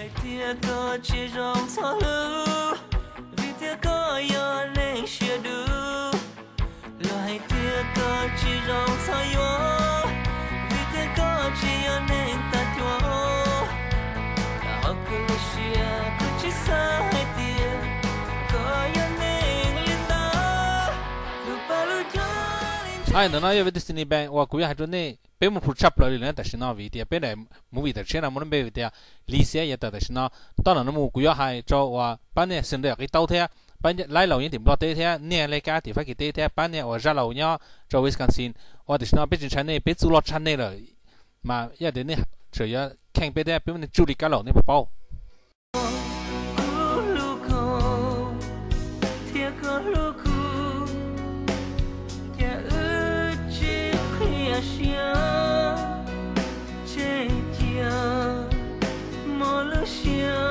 Tias koj tsis zoo txhob hlub, vim tias koj yog neeg siab dub. Luag hais tias koj tsis zoo txhob yuav, vim tias koj tsis yog neeg tag cuag. Hauv kuv lub siab kuv tsis xav hais tias koj yog neeg li ntawd. Lub paj lub cog li ntawm no yog Destiny Band uas kuv yuav hais rau nej, peb muaj proof tshaj plaws li lawm tam sim no vim tias peb daim movie tawm tshiab no muaj lub npe tias Lis Xiab yav tawm tam sim no. Tom no mus kuv yuav hais rau uas pab niag Xeem Dawm Qib Taub thiab pab Laib Laus nyob tim Nplog teb thiab niag Lej Kab tim Fab Kis teb thiab pab niag uas Zaj Laus nyob rau Wisconsin uas tam sim no peb tsis ntshai nej, peb txuj loj tshaj nej lawm. Mas yog tias nej tseem yuav kheej peb thiab peb muab nej tsuj li kab laum nej puas paub? Kuv hlub koj thiab koj hlub kuv, cas wb tsis qhia siab, tseem cia mos lub siab